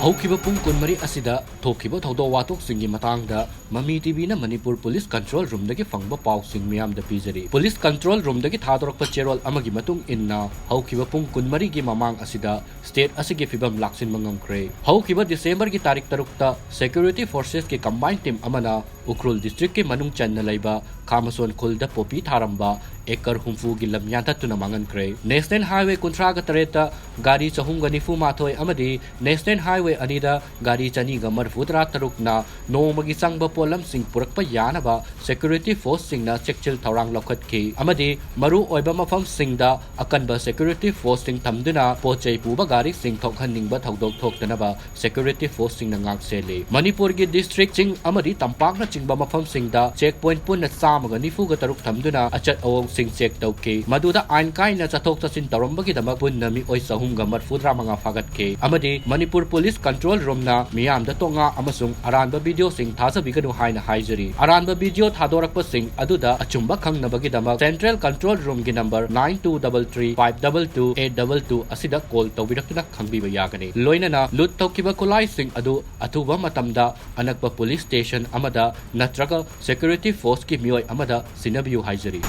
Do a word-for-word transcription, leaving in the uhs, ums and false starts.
ꯍꯧꯈꯤꯕ ꯄꯨꯡ ꯀꯨꯟꯃꯔꯤ ꯑꯁꯤꯗ ꯊꯣꯛꯈꯤꯕ ꯊꯧꯗꯣꯛ ꯋꯥꯊꯣꯛꯁꯤꯡꯒꯤ ꯃꯇꯥꯡꯗ ꯃꯃꯤ ꯇꯤꯚꯤꯅ ꯃꯅꯤꯄꯨꯔ ꯄꯨꯂꯤꯁ ꯀꯟꯇ꯭ꯔꯣꯜ ꯔꯨꯝꯗꯒꯤ ꯐꯪꯕ ꯄꯥꯎꯁꯤꯡ ꯃꯤꯌꯥꯝꯗ ꯄꯤꯖꯔꯤ꯫ ꯄꯨꯂꯤꯁ ꯀꯟꯇ꯭ꯔꯣꯜ ꯔꯨꯝꯗꯒꯤ ꯊꯥꯗꯣꯔꯛꯄ ꯆꯦꯔꯣꯜ ꯑꯃꯒꯤ ꯃꯇꯨꯡ ꯏꯟꯅ, ꯍꯧꯈꯤꯕ ꯄꯨꯡ ꯀꯨꯟꯃꯔꯤꯒꯤ ꯃꯃꯥꯡ ꯑꯁꯤꯗ ꯁ꯭ꯇꯦꯠ ꯑꯁꯤꯒꯤ ꯐꯤꯕꯝ ꯂꯥꯛꯁꯤꯟꯕ ꯉꯝꯈ꯭ꯔꯦ꯫ ꯍꯧꯈꯤꯕ ꯗꯤꯁꯦꯝꯕꯔꯒꯤ ꯇꯥꯔꯤꯛ ꯇꯔꯨꯛꯇ ꯁꯦꯀ꯭ꯌꯨꯔꯤꯇꯤ ꯐꯣꯔꯁꯦꯁꯀꯤ ꯀꯝꯕꯥꯏꯟ ꯇꯤꯝ ꯑꯃꯅ ꯎꯈ꯭ꯔꯨꯜ ꯗꯤꯁꯇ꯭ꯔꯤꯛꯀꯤ ꯃꯅꯨꯡ ꯆꯟꯅ ꯂꯩꯕ ꯈꯥꯃꯁꯣꯟ ꯈꯨꯜꯗ ꯄꯣꯄꯤ ꯊꯥꯔꯝꯕ ꯑꯦꯀꯔ ꯍꯨꯝꯐꯨꯒꯤ ꯂꯝ ꯌꯥꯟꯊꯠꯇꯨꯅ ꯃꯥꯡꯍꯟꯈ꯭ꯔꯦ꯫ ꯅꯦꯁꯅꯦꯜ ꯍꯥꯏꯋꯦ ꯀꯨꯟꯊ꯭ꯔꯥꯒ ꯇꯔꯦꯠꯇ ꯒꯥꯔꯤ ꯆꯍꯨꯝꯒ ꯅꯤꯐꯨ ꯃꯥꯊꯣꯏ ꯑꯃꯗꯤ ꯅꯦꯁꯅꯦꯜ ꯍꯥꯏꯋꯦ ꯑꯅꯤꯗ ꯒꯥꯔꯤ ꯆꯅꯤꯒ ꯃꯔꯤꯐꯨꯇꯔꯥ ꯇꯔꯨꯛꯅ ꯅꯣꯡꯃꯒꯤ ꯆꯪꯕ ꯄꯣꯠꯂꯝꯁꯤꯡ ꯄꯨꯔꯛꯄ ꯌꯥꯅꯕ ꯁꯦꯀ꯭ꯌꯨꯔꯤꯇꯤ ꯐꯣꯔꯁꯁꯤꯡꯅ ꯆꯦꯛꯁꯤꯜ ꯊꯧꯔꯥꯡ ꯂꯧꯈꯠꯈꯤ ꯑꯃꯗꯤ ꯃꯔꯨ ꯑꯣꯏꯕ ꯃꯐꯝꯁꯤꯡꯗ ꯑꯀꯟꯕ ꯁꯦꯀ꯭ꯌꯨꯔꯤꯇꯤ ꯐꯣꯔꯁꯁꯤꯡ ꯊꯝꯗꯨꯅ ꯄꯣꯠ ꯆꯩ ꯄꯨꯕ ꯒꯥꯔꯤꯁꯤꯡ ꯊꯣꯛꯍꯟꯅꯤꯡꯕ ꯊꯧꯗꯣꯛ ꯊꯣꯛꯇꯅꯕ ꯁꯦꯀ꯭ꯌꯨꯔꯤꯇꯤ ꯐꯣꯔꯁꯁꯤꯡꯅ ꯉꯥꯛ ꯁꯦꯜꯂꯤ꯫ ꯃꯅꯤꯄꯨꯔꯒꯤ ꯗꯤꯁꯇ꯭ꯔꯤꯛ, ꯆꯤꯡ ꯑꯃꯗꯤ ꯇꯝꯄꯥꯛꯅꯆꯤꯡꯕ ꯃꯐꯝꯁꯤꯡꯗ ꯆꯦꯛ ꯄꯣꯏꯟꯠ ꯄꯨꯟꯅ ꯆꯥꯝꯃꯒ ꯅꯤꯐꯨꯒ ꯇꯔꯨꯛ ꯊꯝꯗꯨꯅ ꯑꯆꯠ ꯑꯋꯣꯡꯁꯤꯡ ꯆꯦꯛ ꯇꯧꯈꯤ꯫ ꯃꯗꯨꯗ ꯑꯥꯏꯟ ꯀꯥꯏꯅ ꯆꯠꯊꯣꯛ ꯆꯠꯁꯤꯟ ꯇꯧꯔꯝꯕꯒꯤꯗꯃꯛ ꯄꯨꯟꯅ ꯃꯤꯑꯣꯏ ꯆꯍꯨꯝꯒ ꯃꯔꯤꯐꯨꯇꯔꯥ ꯃꯉꯥ ꯐꯥꯒꯠꯈꯤ ꯑꯃꯗꯤ ꯃꯅꯤꯄꯨꯔ ꯄꯨꯂꯤꯁ ꯀꯟꯇ꯭ꯔꯣꯜ ꯔꯨꯝꯅ ꯃꯤꯌꯥꯝꯗ ꯇꯣꯉꯥ ꯑꯃꯁꯨꯡ ꯑꯔꯥꯟꯕ ꯚꯤꯗꯤꯑꯣꯁꯤꯡ ꯊꯥꯖꯕꯤꯒꯅꯨ ꯍꯥꯏꯅ ꯍꯥꯏꯖꯔꯤ꯫ ꯑꯔꯥꯟꯕ ꯚꯤꯗꯤꯑꯣ ꯊꯥꯗꯣꯔꯛꯄꯁꯤꯡ ꯑꯗꯨꯗ ꯑꯆꯨꯝꯕ ꯈꯪꯅꯕꯒꯤꯗꯃꯛ ꯁꯦꯟꯇ꯭ꯔꯦꯜ ꯀꯟꯇ꯭ꯔꯣꯜ ꯔꯨꯝꯒꯤ number nine two double three five double two eight double two ꯑꯁꯤꯗ ꯀꯣꯜ ꯇꯧꯕꯤꯔꯛꯇꯨꯅ ꯈꯪꯕꯤꯕ ꯌꯥꯒꯅꯤ꯫ ꯂꯣꯏꯅꯅ ꯂꯨꯠ ꯇꯧꯈꯤꯕ ꯈꯨꯠꯂꯥꯏꯁꯤꯡ ꯑꯗꯨ ꯑꯊꯨꯕ ꯃꯇꯝꯗ ꯑꯅꯛꯄ ꯄꯨꯂꯤꯁ ꯁ꯭ꯇꯦꯁꯟ ꯑꯃꯗ ꯅꯠꯇ꯭ꯔꯒ ꯁꯦꯀ꯭ꯌꯨꯔꯤꯇꯤ ꯐꯣꯔꯁꯀꯤ ꯃꯤꯑꯣꯏ ꯑꯃꯗ ꯁꯤꯟꯅꯕꯤꯌꯨ ꯍꯥꯏꯖꯔꯤ꯫